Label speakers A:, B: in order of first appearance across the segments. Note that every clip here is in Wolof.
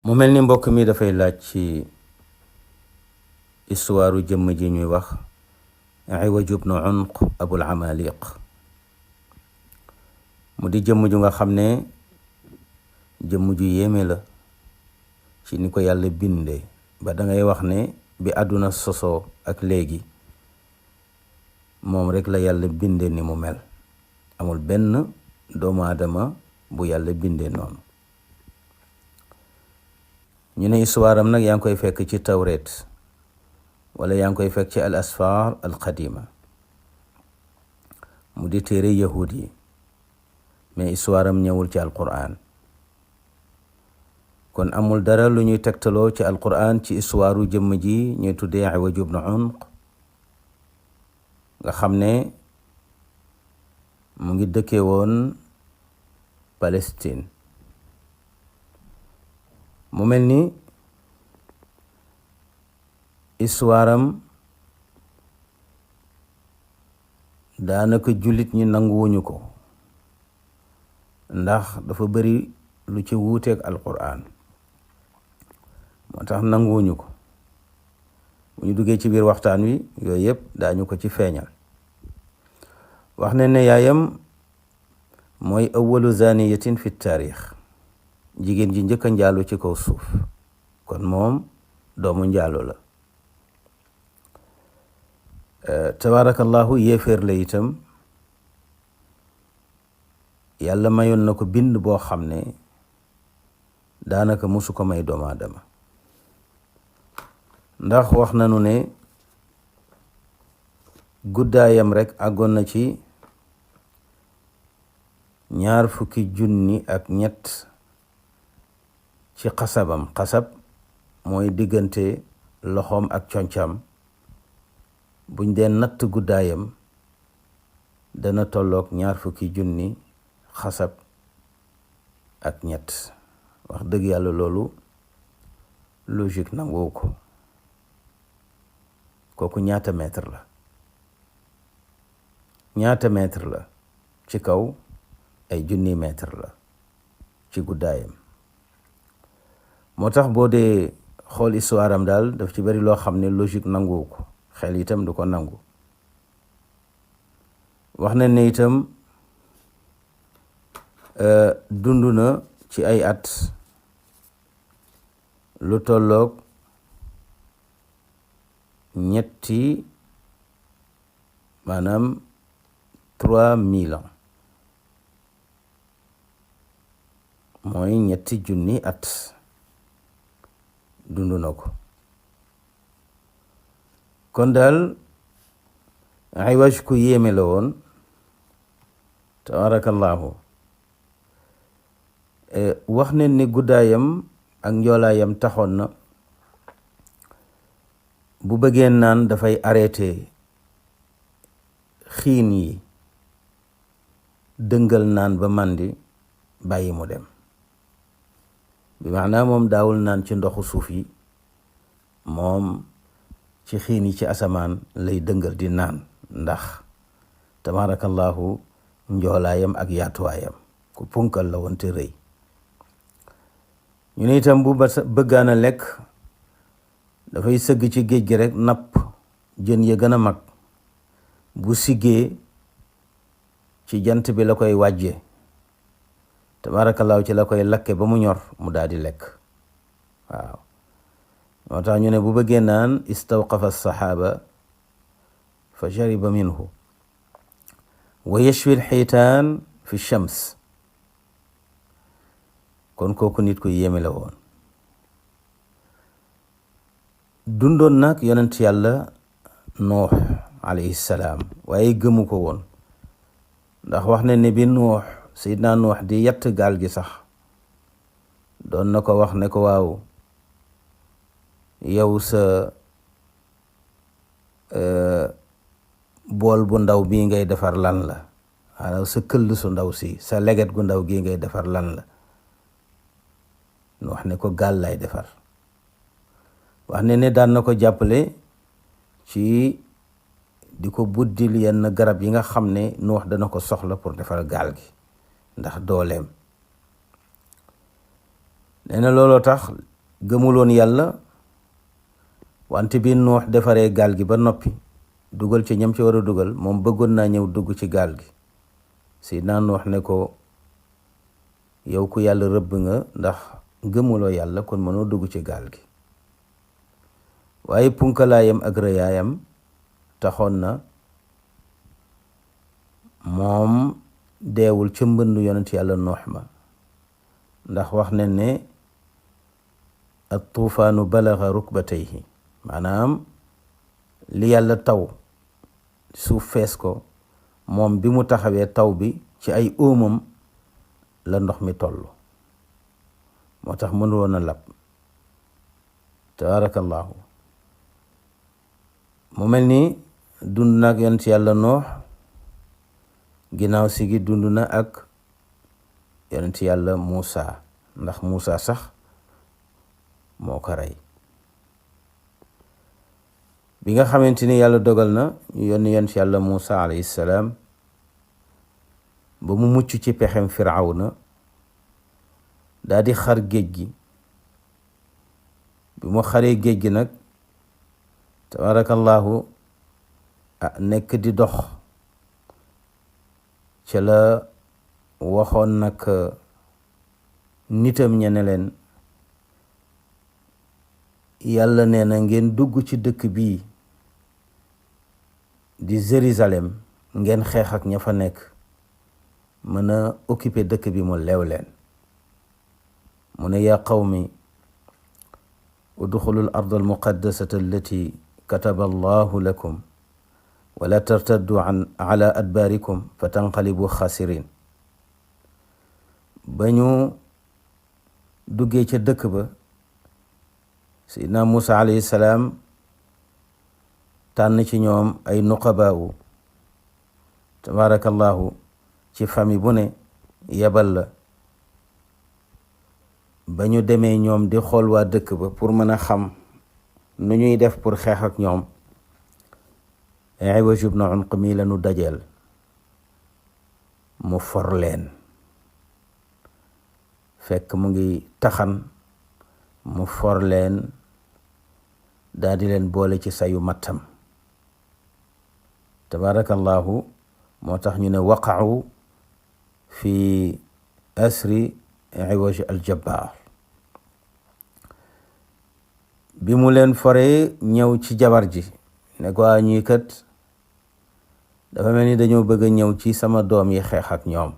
A: mu mel ni mbokk mi dafay laaj ci istuwaaru jëmm ji ñuy wax Iwaj ibnu Unq abul Amaliq mu di jëmm ju nga xam ne jëmm ju yéeme la ci ni ko yàlla bindee ba dangay wax ne bi àdduna sosoo ak léegi moom rek la yàlla bindee ni mu mel, amul benn doomu aadama bu yàlla bindee noonu. ñu ne histoire-am nag yaa ngi koy fekk ci tawreet wala yaa ngi koy fekk ci al asfar al qadima mu di téere yahud yi, mais histoire-am ñëwul ci alquran. kon amul dara lu ñuy tegtaloo ci alquran ci histoire jëmm ji ñuy tuddee Iwaj ibnu Unq nga xam ne mu ngi dëkkee woon Palestine. mu mel ni histoire-am daanaka jullit ñi nanguwuñu ko ndax dafa bari lu ci wuuteeg alquran, moo tax nanguwuñu ko. bu ñu duggee ci biir waxtaan wi yooyu yëpp daañu ko ci feeñal. wax ne ne yaayam mooy awwalu zaniyatin fi taarix, jigéen ji njëkk a njaalu ci kaw suuf, kon moom doomu njaalo la. tabaarakallahu yéeféer la itam, yàlla mayoon na ko bind boo xam ne daanaka musu ko may doomu aadama, ndax wax nanu ne guddaayam rek àggoon na ci 20 junni ak ñett ci xasabam. xasab mooy diggante loxoom ak concam, buñ dee natt guddaayam dana tolloog 20 junni xasab ak ñett. wax dëgg yàlla loolu logique nangoo ko. kooku ñaata mètre la, ñaata mètre la ci kaw? ay junni mètre la ci guddaayam. moo tax boo dee xool histoire am daal daf ci bari loo xam ne logique nangu ko, xel itam du ko nangu. wax na ne itam dund na ci ay at lu tolloog 3000 ans, mooy 3 junni at dund na ko. kon daal Iwaj ku yéeme la woon tabarakallahu. wax ne ni guddaayam ak njoolaayam taxoon na bu bëggee naan dafay arrêté xiin yi, dëngal naan ba màndi bàyyi mu dem. bi maanaam moom daawul naan ci ndoxu suuf yi, moom ci xiin yi ci asamaan lay dëngal di naan, ndax tabarakallahu njoolaayam ak yaatuwaayam. ku punkal la woon te rëy. ñu ne itam bu bëggaana lekk dafay sëgg ci géej gi rek napp jën ya gën a mag, bu siggee ci jant bi la koy wàjje, tabaarakallaahu ci la koy lakke ba mu ñor mu daal di lekk. waaw moo tax ñu ne bu bëggee naan istawqafa saxaaba fa shariba minhu wa yashwi alxiitaan fi shams. kon kooku nit ku yéeme la woon. dundoon nag yonent yàlla Nuux alayhi salaam, waaye gëmu ko woon, ndax wax ne ne bi Nuux Seydina Nuux di yett gaal gi sax doon na ko wax ne ko waaw yow sa bool bu ndaw bii ngay defar lan la, maanaam sa këll su ndaw si, sa leget gu ndaw gii ngay defar lan la. nu wax ne ko gaal lay defar. wax ne ne daan na ko jàppale ci di ko buddil yenn garab yi nga xam ne Nuux dana ko soxla pour defar gaal gi ndax dooleem. nee na looloo tax gëmuloon yàlla, wante bi Nuux defaree gaal gi ba noppi dugal ci ñam ci war a dugal, moom bëggoon naa ñëw dugg ci gaal gi. Seydina Nuux ne ko yow ku yàlla rëbb nga, ndax gëmuloo yàlla kon mënoo dugg ci gaal gi. waaye punkalaayam ak rëyaayam taxoon na moom deewul ca mbëndu yonent yàlla Nuux ma, ndax wax ne ne at tuufaanu balaga rukbatayhi, maanaam li yàlla taw suuf fees ko, moom bi mu taxawee taw bi ci ay óomam la ndox mi toll, moo tax mënu woon a lab. tabarakallahu. mu mel ni dund na ak yonent yàlla Nuux, ginnaaw si gi dund na ak yonent yàlla Muusa, ndax Muusa sax moo ko rey. bi nga xamante ni yàlla dogal na ñu yónni yonent yàlla Muusa alayhi salaam ba mu mucc ci pexem Firawna, daa di xar géej gi. bi mu xaree géej gi nag tabarakallahu nekk di dox, ca la waxoon nag nitam ñe ne leen yàlla nee na ngeen dugg ci dëkk bii di Jérusalem, ngeen xeex ak ña fa nekk, mën a occuper dëkk bi mu leew leen. mu ne yaa qawmi udxulu al ard al muqaddasata allati kataba allahu lakum wala tartaddu ala adbaarikum fa tanqalibu xaasirin. ba ñu duggee ca dëkk ba, Seydina Muusa alayhi salaam tànn ci ñoom ay nuqabaawu, tabarakallahu, ci famille bu ne yebal la. ba ñu demee ñoom di xool waa dëkk ba pour mën a xam nu ñuy def pour xeex ak ñoom, Iwaj ibn Unq mi la ñu dajeel, mu for leen fekk mu ngi taxan, mu for leen daal di leen boole ci sayu mattam. tabarakallahu. moo tax ñu ne waqa'u fi asri Iwaj al-Jabbar. bi mu leen foree ñëw ci jabar ji ne ko ñii kat dafa mel ni dañoo bëgg a ñëw ci sama doom yi xeex ak ñoom,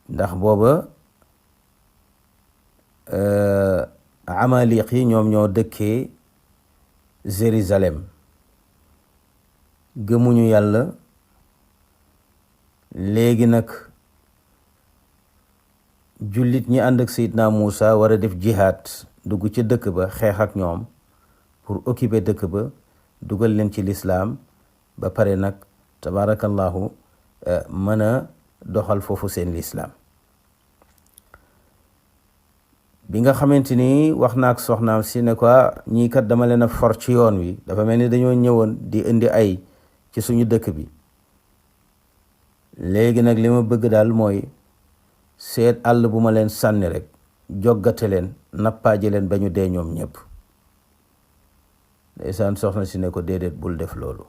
A: ndax booba Amaliq yi ñoom ñoo dëkkee Jérusalem, gëmuñu yàlla. léegi nag jullit ñi ànd ak Seydina Muusa war a def jihaad, dugg ci dëkk ba xeex ak ñoom pour occuper dëkk ba, dugal leen ci lislaam, ba pare nag tabarakallahu mën a doxal foofu seen lislaam. bi nga xamante ni wax na ak soxnaam si ne ko ñii kat dama leen a for ci yoon wi, dafa mel ni dañoo ñëwoon di indi ay ci suñu dëkk bi, léegi nag li ma bëgg daal mooy seet àll bu ma leen sànni rek, joggate leen, nappaaje leen ba ñu dee ñoom ñëpp. ndeysaan soxna si ne ko déedéet, bul def loolu,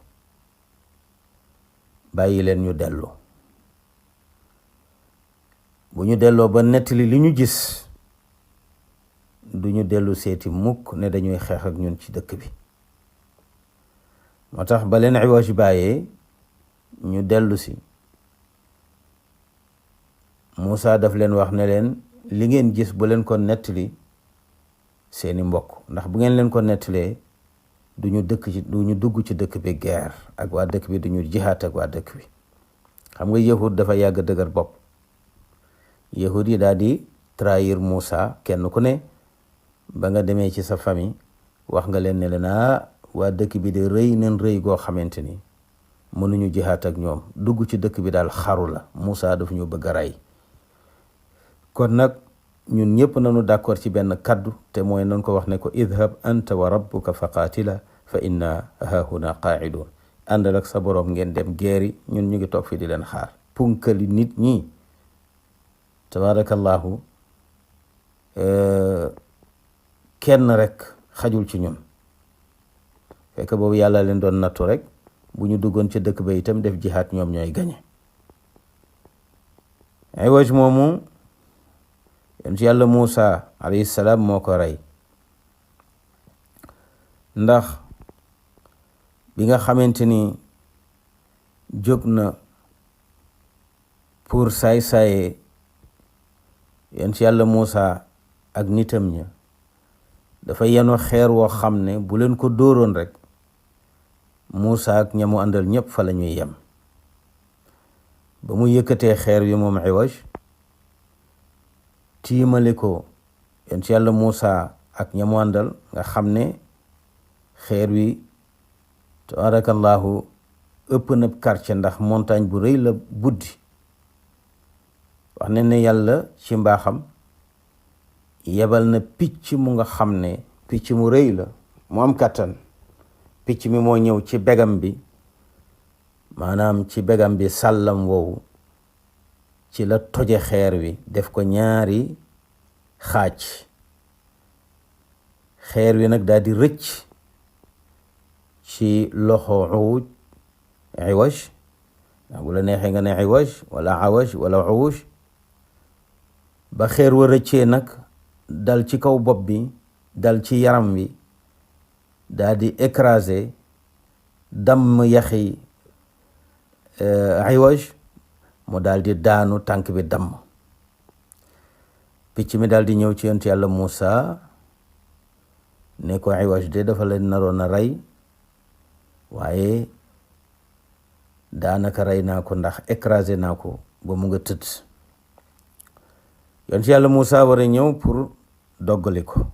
A: bàyyi leen ñu dellu. bu ñu delloo ba nettali li ñu gis, du ñu dellu seeti mukk ne dañuy xeex ak ñun ci dëkk bi. moo tax ba leen Iwaj bàyyee ñu dellu si, Muusa daf leen wax ne leen li ngeen gis bu leen ko nettali seeni mbokk, ndax bu ngeen leen ko nettalee du ñu dugg ci dëkk bi guerre ak waa dëkk bi, du ñu jihaat ak waa dëkk bi. xam nga yahud dafa yàgg dëgër bopp. yahud yi daal di trahir Muusa, kenn ku ne ba nga demee ci sa famille wax nga leen ne leen waa dëkk bi de rëy neen rëy goo xamante ni mënuñu jihaat ak ñoom, dugg ci dëkk bi daal xaru la, Muusa daf ñu bëgg a rey. kon nag ñun ñëpp nañu d'accord ci benn kaddu, te mooy nañ ko wax ne ko idhab anta wa rabbuka fa qaatila fa inna hahuna qaaidun. àndal ak sa boroom ngeen dem geeri, ñun ñu ngi toog fi di leen xaar. punkali nit ñi tabarakallahu kenn rek xajul ci ñun. fekk boobu yàlla leen doon nattu rek, bu ñu duggoon ca dëkk ba itam def jihaad ñoom ñooy gañe. Iwaj moomu yonent yàlla Muusa alayhi salaam moo ko rey, ndax bi nga xamante ni jóg na pour saay-saaye yonent yàlla Muusa ak nitam ña, dafa yenu xeer woo xam ne bu leen ko dóoroon rek Muusa ak ñamu àndal ñépp fa la ñuy yem. ba mu yëkkatee xeer wi moom Iwaj tiimale ko yonent yàlla Muusa ak ñamu àndal, nga xam ne xeer wi tabarakallahu ëpp na quartier, ndax montagne bu rëy la buddi. wax ne ne yàlla ci mbaaxam yebal na picc mu nga xam ne picc mu rëy la, mu am kàttan. picc mi moo ñëw ci begam bi, maanaam ci begam bi sàllam woowu ci la toje xeer wi, def ko ñaari xaaj. xeer wi nag daal di rëcc ci loxo Iwaj, bu la neexee nga ne Iwaj wala Awaj wala Uwuj. ba xeer wa rëccee nag dal ci kaw bopp bi, dal ci yaram wi, daal di écraser damm yaxi Iwaj, mu daal di daanu, tànk bi damm. picc mi daal di ñëw ci yonent yàlla Muusa ne ko Iwaj de dafa leen naroon a rey, waaye daanaka rey naa ko ndax écrasé naa ko ba mu nga tëdd. yonent yàlla Muusa war a ñëw pour doggali ko,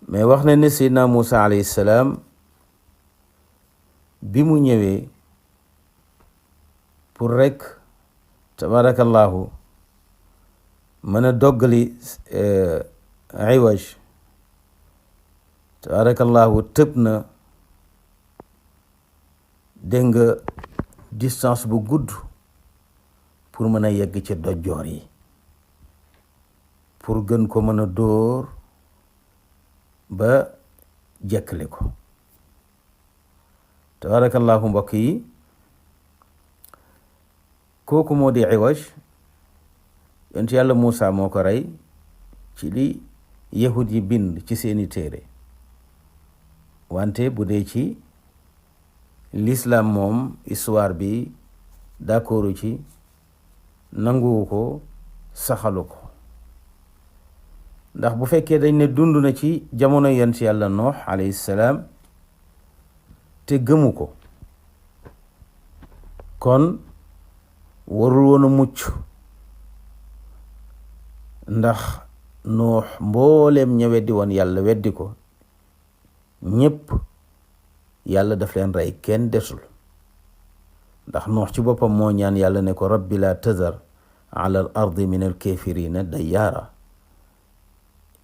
A: mais wax na ne Seydina Muusa alayhi salaam bi mu ñëwee pour rek tabarakallahu mën a doggali Iwaj, tabarakallahu tëb na, dégg nga, distance bu gudd pour mën a yegg ci dojjoor yi, pour gën ko mën a dóor ba jekkali ko. tabarakallahu mbokk yi, kooku moo di Iwaj. yonent yàlla Muusa moo ko rey ci li yahud yi bind ci seeni téere, wante bu dee ci l'islam moom histoire bi d'accordu ci, nanguwu ko, saxalu ko. ndax bu fekkee dañ ne dund na ci jamono yonent yàlla Nuux alayhi salaam te gëmu ko, kon warul woon a mucc, ndax Nuux mbooleem ña weddi woon yàlla weddi ko ñépp, yàlla daf leen rey, kenn desul. ndax Nuux ci boppam moo ñaan yàlla ne ko rabbi la tazar ala al ardi min al kafirina dayyaara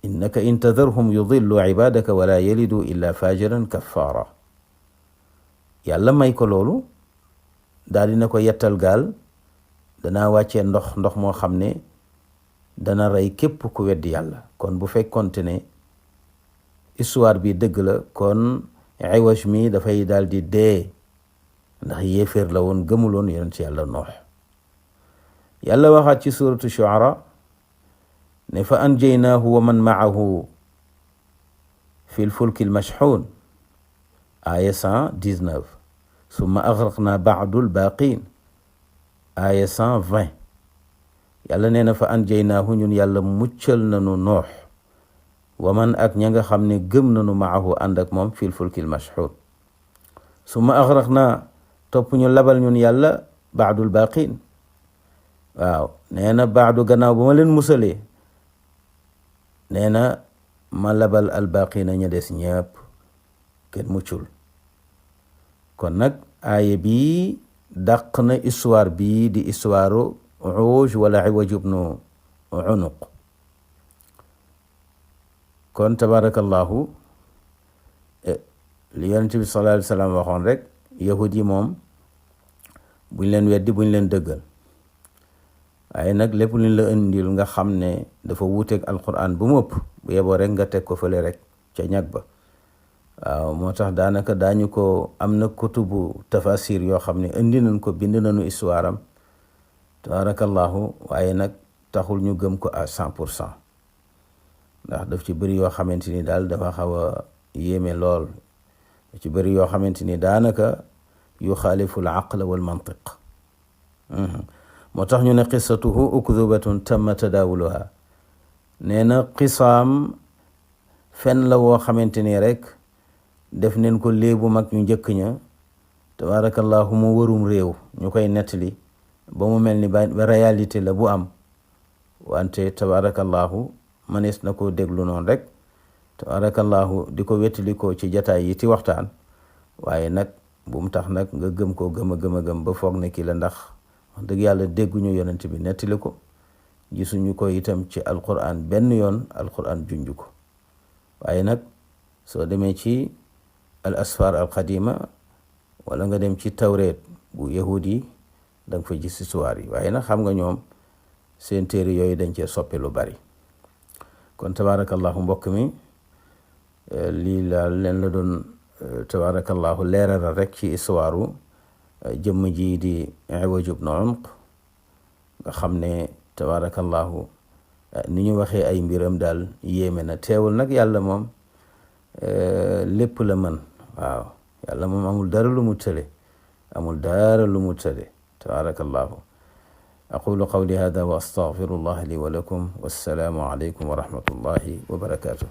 A: innaka in tadarhum yudillu ibadaka wala yalidu illa fajiran kaffaara. yàlla may ko loolu, daal dina ko yettal gaal, danaa wàccee ndox moo xam ne dana rey képp ku weddi yàlla. kon bu fekkonte ne histoire bi dëgg la, kon Iwaj mi dafay daal di dee, ndax yéeféer la woon, gëmuloon yonent yàlla Nuux. yàlla waxaat ci suratu Shuara ne fa anjaynaahu wa man maahu fi lfulki lmashxuun, aya 119. summa agraqna baadu lbaaqin, aya 120. yàlla nee na fa anjaynaahu, ñun yàlla muccal nanu Nuux, wa man ak ña nga xam ne gëm nanu maahu ànd ak moom fil fulkil mashxuun. summa agraqna, topp ñu labal ñun yàlla baadul baaqin. waaw, nee na baadu gannaaw ba ma leen musalee, nee na ma labal albaqina ña des ñëpp, kenn muccul. kon nag aaya bii dàq na histoire bii di histoire Uwaj wala Iwaj ibnu Unuq. kon tabarakallahu li yonent bi sallallahu alayhi wa sallam waxoon rek, yahud yi moom buñ leen weddi buñ leen dëggal. waaye nag lépp luñ la indil nga xam ne dafa wuuteeg alquran bu mu ëpp bu yeboo rek nga teg ko fële rek ca ñag ba. waaw moo tax daanaka daañu ko am na kutubu tafasir yoo xam ne indi nañ ko bind nañu histoire am tabarakallahu, waaye nag taxul ñu gëm ko à 100%, ndax daf ci bëri yoo xamante ni daal dafa xaw a yéeme lool, daf ci bëri yoo xamante ni daanaka yu xaalifu al aql wal mantiq. moo tax ñu ne qissatuhu ukdubatun tamma tadaawuluha, nee na qisaam fen la woo xamante ni rek def neen ko léebu mag ñu njëkk ña tabarakallahu mu warum réew ñu koy nettali ba mu mel ni ba réalité la bu am, wante tabarakallahu manees na koo déglu noonu rek tabarakallahu di ko wettali ko ci jataay yi ci waxtaan, waaye nag bu mu tax nag nga gëm koo gëm a gëm ba foog ne kii la, ndax wax dëgg yàlla dégguñu yonent bi nettali ko, gisuñu ko itam ci alquran benn yoon alquran junj ko. waaye nag soo demee ci al asfar al qadima wala nga dem ci tawreet bu yahud yi da nga fa gis histoire yi, waaye nag xam nga ñoom seen téere yooyu dañ cee soppe lu bari. kon tabarakallahu mbokk mi lii la leen la doon tabarakallahu leeral rek ci histoire jëmm ji di Iwaj ibn Unq, nga xam ne tabarakallahu ni ñu waxee ay mbiram daal yéeme na. teewul nag yàlla moom lépp la mën. waaw yàlla moom amul dara lu mu tële, tabarakallahu. aqulu qawli hada wa astaghfirullah li wa lakum, wassalaamu alaykum wa rahmatullahi wa barakatuh.